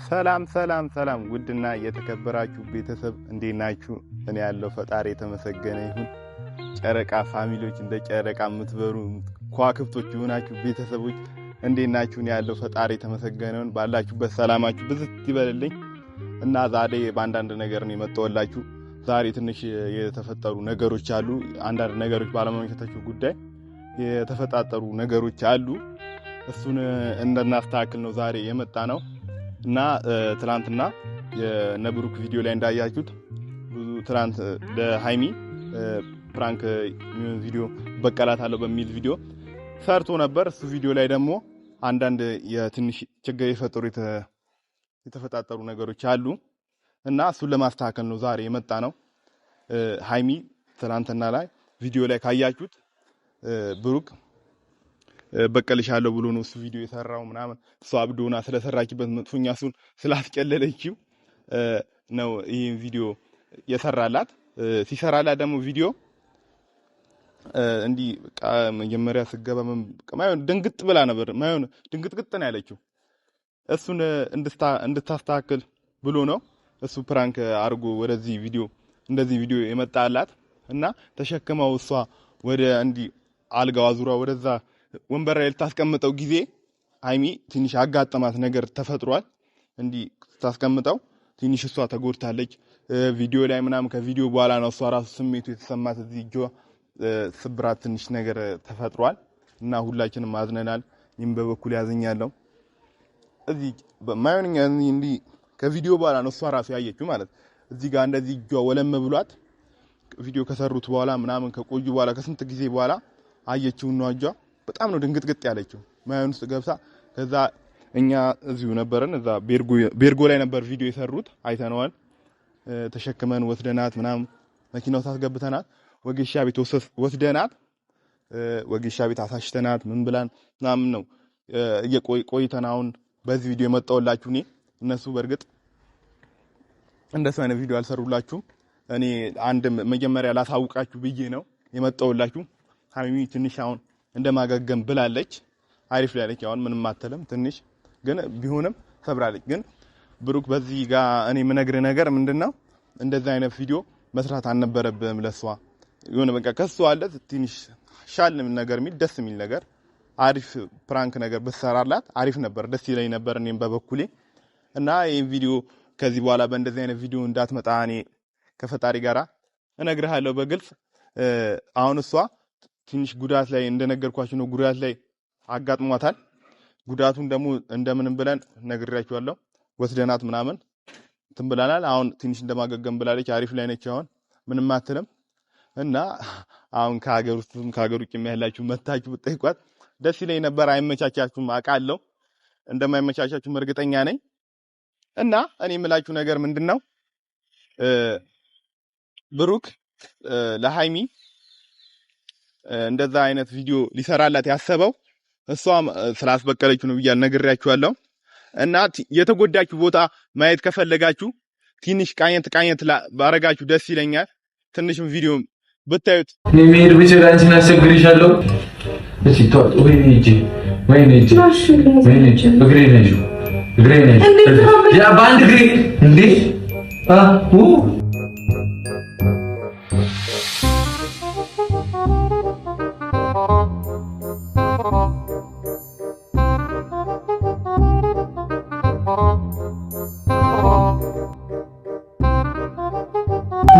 ሰላም ሰላም ሰላም ውድና የተከበራችሁ ቤተሰብ እንዴት ናችሁ? እኔ ያለው ፈጣሪ የተመሰገነ ይሁን። ጨረቃ family ዎች እንደ ጨረቃ የምትበሩ ከዋክብቶች የሆናችሁ ቤተሰቦች እንዴት ናችሁ? እኔ ያለው ፈጣሪ የተመሰገነ ይሁን። ባላችሁበት ሰላማችሁ ብዝት ይበልልኝ እና ዛሬ በአንዳንድ ነገር ነው የመጣሁላችሁ። ዛሬ ትንሽ የተፈጠሩ ነገሮች አሉ። አንዳንድ ነገሮች ባለመመቸታችሁ ጉዳይ የተፈጣጠሩ ነገሮች አሉ። እሱን እንድናስተካክል ነው ዛሬ የመጣ ነው። እና ትላንትና የነብሩክ ቪዲዮ ላይ እንዳያችሁት ብዙ ትላንት ለሃይሚ prank የሚሆን ቪዲዮ በቀላታለሁ በሚል ቪዲዮ ሰርቶ ነበር። እሱ ቪዲዮ ላይ ደግሞ አንዳንድ የትንሽ ችግር የፈጠሩ የተፈጣጠሩ ነገሮች አሉ እና እሱን ለማስተካከል ነው ዛሬ የመጣ ነው። ሃይሚ ትላንትና ላይ ቪዲዮ ላይ ካያችሁት ብሩክ በቀልሻለሁ ብሎ ነው እሱ ቪዲዮ የሰራው ምናምን። እሷ አብዶና ስለሰራችበት መጥፎኛ እሱን ስላስቀለለችው ነው ይሄን ቪዲዮ የሰራላት። ሲሰራላት ደግሞ ቪዲዮ እንዲህ መጀመሪያ ስገባ ማይሆን ድንግጥ ብላ ነበር። ማይሆን ድንግጥግጥ ነው ያለችው። እሱን እንድታስተካክል ብሎ ነው እሱ prank አድርጎ ወደዚህ ቪዲዮ እንደዚህ ቪዲዮ የመጣላት እና ተሸክመው እሷ ወደ እንዲህ አልጋዋ ዙራ ወደዛ ወንበር ላይ ልታስቀምጠው ጊዜ ሃይሚ ትንሽ አጋጠማት ነገር ተፈጥሯል። እንዲህ ታስቀምጠው ትንሽ እሷ ተጎድታለች። ቪዲዮ ላይ ምናምን ከቪዲዮ በኋላ ነው እሷ ራሱ ስሜቱ የተሰማት። እዚህ እጇ ስብራት ትንሽ ነገር ተፈጥሯል እና ሁላችንም አዝነናል። እኔም በበኩል ያዝኛለሁ። እዚህ ማይሆንኛ እንዲህ ከቪዲዮ በኋላ ነው እሷ ራሱ ያየችው ማለት እዚህ ጋር እንደዚህ እጇ ወለም ብሏት ቪዲዮ ከሰሩት በኋላ ምናምን ከቆዩ በኋላ ከስንት ጊዜ በኋላ አየችው ነው እጇ በጣም ነው ድንግጥግጥ ያለችው። ማይሆን ውስጥ ገብታ ከዛ እኛ እዚሁ ነበረን። እዛ ቤርጎ ላይ ነበር ቪዲዮ የሰሩት አይተነዋል። ተሸክመን ወስደናት ምናምን መኪናው አስገብተናት ወጌሻ ቤት ወስደናት ወጌሻ ቤት አሳሽተናት ምን ብላን ምናምን ነው እየቆይ ቆይተን አሁን በዚህ ቪዲዮ የመጣሁላችሁ እኔ። እነሱ በእርግጥ እንደሱ አይነት ቪዲዮ አልሰሩላችሁም። እኔ አንድ መጀመሪያ ላሳውቃችሁ ብዬ ነው የመጣሁላችሁ። ሃይሚ ትንሽ አሁን እንደማገገም ብላለች። አሪፍ ላይ ነች አሁን ምንም አትልም። ትንሽ ግን ቢሆንም ሰብራለች። ግን ብሩክ በዚህ ጋር እኔ የምነግርህ ነገር ምንድነው እንደዚህ አይነት ቪዲዮ መስራት አልነበረብህም። ለሷ የሆነ በቃ ከሷ አለ ትንሽ ሻል ነገር የሚል ደስ የሚል ነገር አሪፍ prank ነገር ብትሰራላት አሪፍ ነበር፣ ደስ ይለኝ ነበር እኔም በበኩሌ። እና ይሄን ቪዲዮ ከዚህ በኋላ በእንደዚህ አይነት ቪዲዮ እንዳትመጣ እኔ ከፈጣሪ ጋራ እነግርሃለሁ በግልጽ። አሁን እሷ ትንሽ ጉዳት ላይ እንደነገርኳችሁ ነው፣ ጉዳት ላይ አጋጥሟታል። ጉዳቱን ደግሞ እንደምንም ብለን ነግሬያችኋለሁ። ወስደናት ምናምን እንትን ብለናል። አሁን ትንሽ እንደማገገም ብላለች። አሪፍ ላይ ነች አሁን ምንም አትልም። እና አሁን ከሀገር ውስጥም ከሀገር ውጭም ያላችሁ መታችሁ ብትጠይቋት ደስ ይለኝ ነበር። አይመቻቻችሁም፣ አውቃለሁ። እንደማይመቻቻችሁም እርግጠኛ ነኝ። እና እኔ የምላችሁ ነገር ምንድነው ብሩክ ለሃይሚ እንደዛ አይነት ቪዲዮ ሊሰራላት ያሰበው እሷ ስላስበቀለችው ነው ብያለሁ፣ ነግሬያችኋለሁ። እና የተጎዳችሁ ቦታ ማየት ከፈለጋችሁ ትንሽ ቃኘት ቃኘት ባረጋችሁ ደስ ይለኛል። ትንሽም ቪዲዮ ብታዩት እኔ መሄድ ብችል አንቺን አስቸግርሻለሁ። እሺ ተዋት። ወይኔ እጄ፣ ወይኔ እጄ፣ ወይኔ እጄ፣ እግሬ ነሽ፣ እግሬ ነሽ። ያ በአንድ እግሬ እንዴ አ ኡ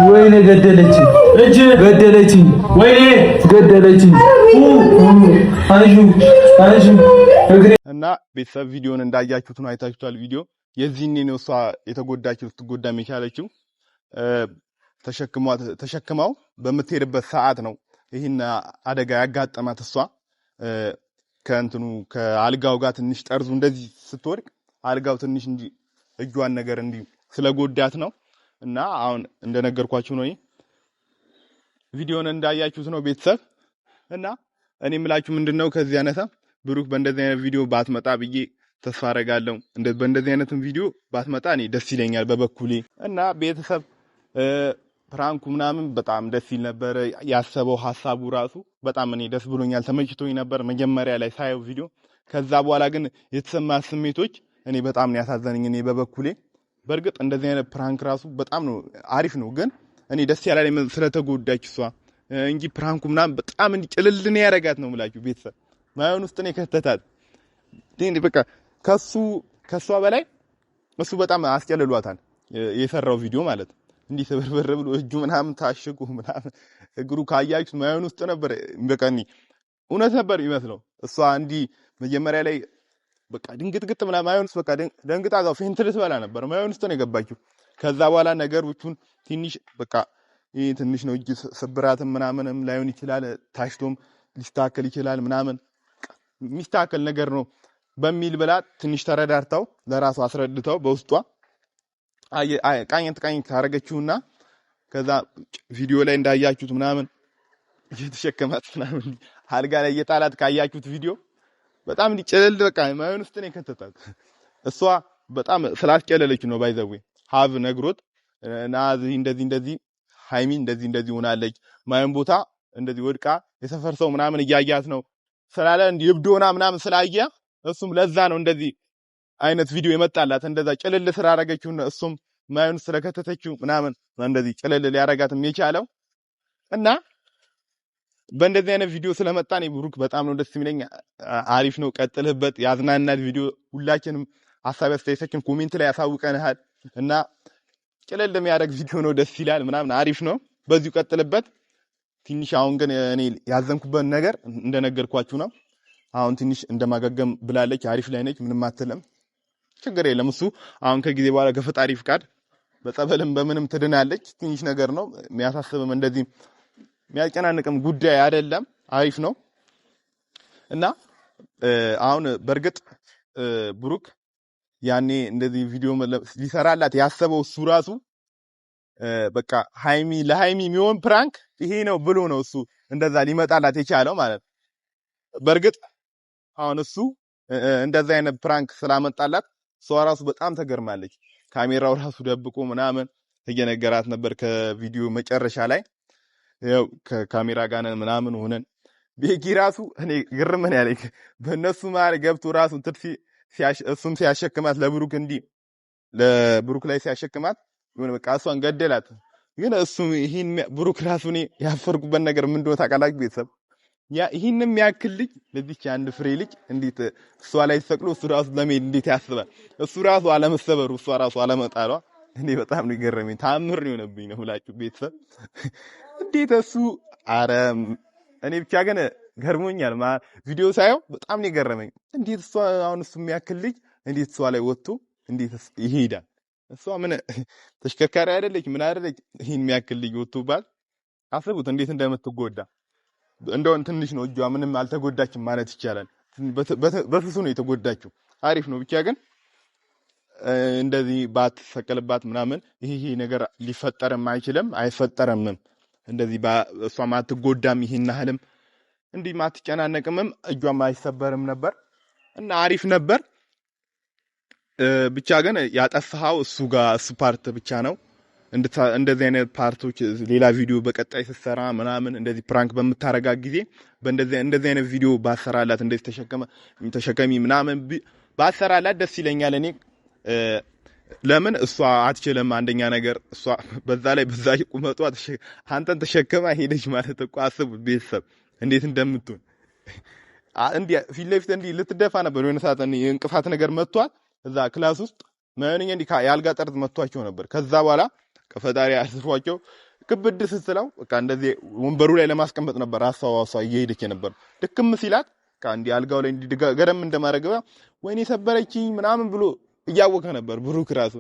ወይኔ ገደለችኝ፣ እጅ ገደለችኝ፣ ወይኔ ገደለችኝ። አንሹ አንሹ እግሬ እና ቤተሰብ ቪዲዮን እንዳያችሁት ነው፣ አይታችሁታል። ቪዲዮ የዚህኔ ነው እሷ የተጎዳችው ልትጎዳም የቻለችው ተሸክማው በምትሄድበት ሰዓት ነው ይህን አደጋ ያጋጠማት። እሷ ከእንትኑ ከአልጋው ጋር ትንሽ ጠርዙ እንደዚህ ስትወድቅ አልጋው ትንሽ እንዲ እጇን ነገር እንዲ ስለጎዳት ነው። እና አሁን እንደነገርኳችሁ ነው፣ ቪዲዮን እንዳያችሁት ነው ቤተሰብ። እና እኔ የምላችሁ ምንድነው ከዚህ ያነሳ ብሩክ በእንደዚህ አይነት ቪዲዮ ባትመጣ ብዬ ተስፋ አደርጋለሁ። በእንደዚህ አይነትም ቪዲዮ ባትመጣ እኔ ደስ ይለኛል በበኩሌ። እና ቤተሰብ prank ኡ ምናምን በጣም ደስ ይል ነበር። ያሰበው ሀሳቡ ራሱ በጣም እኔ ደስ ብሎኛል፣ ተመችቶኝ ነበር መጀመሪያ ላይ ሳየው ቪዲዮ። ከዛ በኋላ ግን የተሰማ ስሜቶች እኔ በጣም ነው ያሳዘነኝ። እኔ በበኩሌ በእርግጥ እንደዚህ አይነት prank ራሱ በጣም ነው አሪፍ ነው፣ ግን እኔ ደስ ያላለኝ ስለተጎዳች እሷ እንጂ prank ኡ ምናምን በጣም እንዲጭልል ነው ያደረጋት ነው የምላችሁ። ቤተሰብ ማየውን ውስጥ ነው የከተታት። በቃ ከሷ በላይ እሱ በጣም አስጨልሏታል የሰራው ቪዲዮ ማለት እንዲህ ስብርብር ብሎ እጁ ምናምን ታሽጉ ምናምን እግሩ ካያችሁት ማየውን ውስጥ ነበር። በቃ እውነት ነበር ይመስለው። እሷ እንዲህ መጀመሪያ ላይ በቃ ድንግጥግጥ ምናምን ማየውን ውስጥ በቃ ደንግጣ እዛው faint ልትበላ ነበር። ማየውን ውስጥ ነው የገባችው። ከዛ በኋላ ነገሮቹን ትንሽ በቃ ይሄ ትንሽ ነው እጅ ስብራትም ምናምንም ላይሆን ይችላል፣ ታሽቶም ሊስተካከል ይችላል ምናምን የሚስተካከል ነገር ነው በሚል ብላ ትንሽ ተረዳርተው ለራሷ አስረድተው በውስጧ ቃኘት ቃኘት ታረገችውና ከዛ ቪዲዮ ላይ እንዳያችሁት ምናምን እየተሸከማት ምናምን አልጋ ላይ እየጣላት ካያችሁት ቪዲዮ በጣም እንዲጨለል በቃ ማይሆን ውስጥ ነው የከተታት። እሷ በጣም ስላስጨለለች ነው by the way ሀብ ነግሮት ና እንደዚህ እንደዚህ ሃይሚ እንደዚህ እንደዚህ ሆናለች ማይሆን ቦታ እንደዚህ ወድቃ የሰፈር ሰው ምናምን እያያት ነው ስላለ እንዲህ እብድ ሆና ምናምን ስላየ እሱም ለዛ ነው እንደዚህ አይነት ቪዲዮ የመጣላት። እንደዛ ጭልል ስላረገችው እሱም ማይሆን ስለከተተችው ምናምን እንደዚህ ጭልል ሊያረጋትም የቻለው እና በእንደዚህ አይነት ቪዲዮ ስለመጣ እኔ ብሩክ በጣም ነው ደስ የሚለኝ። አሪፍ ነው፣ ቀጥልበት፣ ያዝናናል ቪዲዮ። ሁላችንም ሀሳብ አስተያየታችን comment ላይ ያሳውቀንሃል እና ጭልል የሚያደርግ ቪዲዮ ነው፣ ደስ ይላል ምናምን አሪፍ ነው። በዚሁ ቀጥልበት። ትንሽ አሁን ግን እኔ ያዘንኩበት ነገር እንደነገርኳችሁ ነው። አሁን ትንሽ እንደማገገም ብላለች፣ አሪፍ ላይ ነች፣ ምንም አትልም፣ ችግር የለም። እሱ አሁን ከጊዜ በኋላ ከፈጣሪ ፍቃድ በጸበልም በምንም ትድናለች። ትንሽ ነገር ነው የሚያሳስብም እንደዚህ የሚያጨናንቅም ጉዳይ አይደለም። አሪፍ ነው እና አሁን በእርግጥ ብሩክ ያኔ እንደዚህ ቪዲዮ ሊሰራላት ያሰበው እሱ ራሱ በቃ ሃይሚ ለሃይሚ የሚሆን prank ይሄ ነው ብሎ ነው እሱ እንደዛ ሊመጣላት የቻለው ማለት ነው። በእርግጥ አሁን እሱ እንደዛ አይነት prank ስላመጣላት እሷ ራሱ በጣም ተገርማለች። ካሜራው ራሱ ደብቆ ምናምን እየነገራት ነበር ከቪዲዮ መጨረሻ ላይ ያው ከካሜራ ጋር ነን ምናምን ሆነን ቤኪ ራሱ እኔ ግርም ነው ያለኝ በእነሱ መሀል ገብቶ ራሱ ትርሲ እሱም ሲያሸክማት ለብሩክ እንዲህ ለብሩክ ላይ ሲያሸክማት የሆነ በቃ እሷን ገደላት። ግን እሱ ይሄን ብሩክ ራሱ እኔ ያፈርኩበት ነገር ምን እንደሆነ ታውቃላችሁ ቤተሰብ? ያ ይሄን የሚያክል ልጅ ለዚች አንድ ፍሬ ልጅ እንዴት እሷ ላይ ተሰቅሎ እሱ ራሱ ለመሄድ እንዴት ያስባል? እሱ ራሱ አለመሰበሩ እሷ ራሱ አለመጣሏ እኔ በጣም ነው የገረመኝ። ታምር ነው የሆነብኝ ነው ብላችሁ ቤተሰብ እንዴት እሱ አረ እኔ ብቻ ግን ገርሞኛል። ቪዲዮ ሳየው በጣም ነው የገረመኝ። እንዴት እሷ አሁን እሱ የሚያክል ልጅ እንዴት እሷ ላይ ወጥቶ እንዴት ይሄዳል? እሷ ምን ተሽከርካሪ አይደለች ምን አይደለች። ይሄን የሚያክል ልጅ ወጥቶባት አስቡት እንዴት እንደምትጎዳ። እንደውን ትንሽ ነው እጇ ምንም አልተጎዳችም ማለት ይቻላል። በስሱ ነው የተጎዳችው። አሪፍ ነው ብቻ ግን እንደዚህ ባትሰቀልባት ምናምን ይሄ ነገር ሊፈጠርም አይችልም አይፈጠርምም። እንደዚህ እሷም አትጎዳም ይሄን ያህልም እንዲህ ማትጨናነቅምም እጇም አይሰበርም ነበር እና አሪፍ ነበር። ብቻ ግን ያጠፋኸው እሱ ጋር እሱ part ብቻ ነው። እንደዚህ አይነት part ኦች ሌላ ቪዲዮ በቀጣይ ስትሰራ ምናምን እንደዚህ prank በምታረጋ ጊዜ እንደዚህ አይነት ቪዲዮ ባሰራላት እንደዚህ ተሸከሚ ምናምን ባሰራላት ደስ ይለኛል። እኔ ለምን እሷ አትችልም? አንደኛ ነገር እሷ በዛ ላይ በዛ ቁመቷ አንተን ተሸክማ ሄደች ማለት እኮ አስቡት ቤተሰብ እንዴት እንደምትሆን። እንዲህ ፊት ለፊት እንዲህ ልትደፋ ነበር የሆነ ሰዓት እንቅፋት ነገር መጥቷት እዛ class ውስጥ ማንኛ እንዲህ የአልጋ ጠርዝ መጥቷቸው ነበር። ከዛ በኋላ ከፈጣሪ አስሯቸው ክብድ ስትለው በቃ እንደዚህ ወንበሩ ላይ ለማስቀመጥ ነበር አሳዋሷ እየሄደች ነበር። ድክም ሲላት በቃ እንዲህ አልጋው ላይ እንዲህ ገረም እንደማረገባ ወይኔ ሰበረችኝ ምናምን ብሎ እያወከ ነበር ብሩክ ራሱ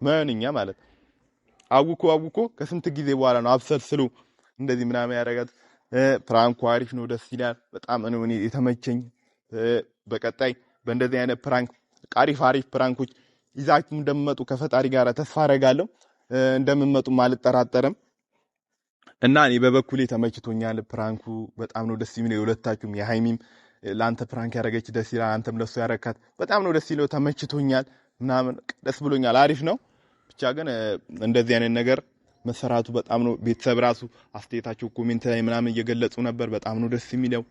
ማንኛ ማለት አውኮ ከስንት ጊዜ በኋላ ነው አብሰልስሉ እንደዚህ ምናምን ያደረጋት። prank ኡ አሪፍ ነው፣ ደስ ይላል። በጣም ነው እኔ የተመቸኝ። በቀጣይ በእንደዚህ አይነት prank አሪፍ አሪፍ prank ኦች ይዛችሁ እንደምመጡ ከፈጣሪ ጋር ተስፋ አደርጋለሁ። እንደምመጡም አልጠራጠርም። እና እኔ በበኩሌ ተመችቶኛል። prank ኡ በጣም ነው ደስ የሚለው። የሁለታችሁም የሃይሚም ለአንተ prank ያደረገች ደስ ይላል፣ አንተም ለሱ ያረካት በጣም ነው ደስ ይለው። ተመችቶኛል ምናምን ደስ ብሎኛል። አሪፍ ነው። ብቻ ግን እንደዚህ አይነት ነገር መሰራቱ በጣም ነው ቤተሰብ ራሱ አስተያየታቸው comment ላይ ምናምን እየገለጹ ነበር። በጣም ነው ደስ የሚለው።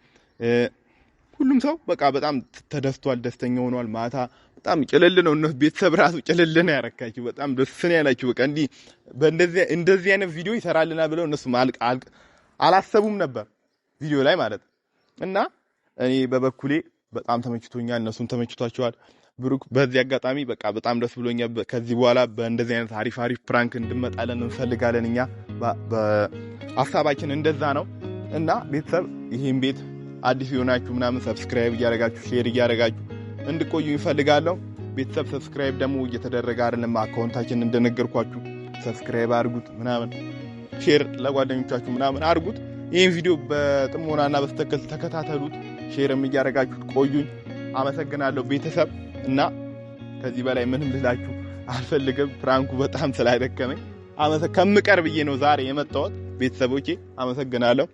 ሁሉም ሰው በቃ በጣም ተደስቷል፣ ደስተኛ ሆኗል። ማታ በጣም ጭልል ነው እነሱ ቤተሰብ ራሱ ጭልል ነው ያረካችሁ። በጣም ደስ ነው ያላችሁ። በቃ እንዲህ በእንደዚህ እንደዚህ አይነት ቪዲዮ ይሰራልናል ብለው እነሱ አላሰቡም ነበር ቪዲዮ ላይ ማለት እና እኔ በበኩሌ በጣም ተመችቶኛል፣ እነሱም ተመችቷቸዋል። ብሩክ በዚህ አጋጣሚ በቃ በጣም ደስ ብሎኛል። ከዚህ በኋላ በእንደዚህ አይነት አሪፍ አሪፍ prank እንድመጣለን እንፈልጋለን። እኛ ሀሳባችን እንደዛ ነው እና ቤተሰብ ይህን ቤት አዲስ የሆናችሁ ምናምን subscribe እያደረጋችሁ share እያደረጋችሁ እንድቆዩ ይፈልጋለሁ። ቤተሰብ subscribe ደግሞ እየተደረገ አይደለም። Account ኣችን እንደነገርኳችሁ subscribe አድርጉት ምናምን share ለጓደኞቻችሁ ምናምን አድርጉት። ይህን ቪዲዮ በጥሞናና በትክክል ተከታተሉት። Share ም እያደረጋችሁት ቆዩኝ። አመሰግናለሁ ቤተሰብ እና ከዚህ በላይ ምንም ልላችሁ አልፈልግም። Prank ኡ በጣም ስላደከመኝ ከምቀር ብዬ ነው ዛሬ የመጣሁት። ቤተሰቦቼ አመሰግናለሁ።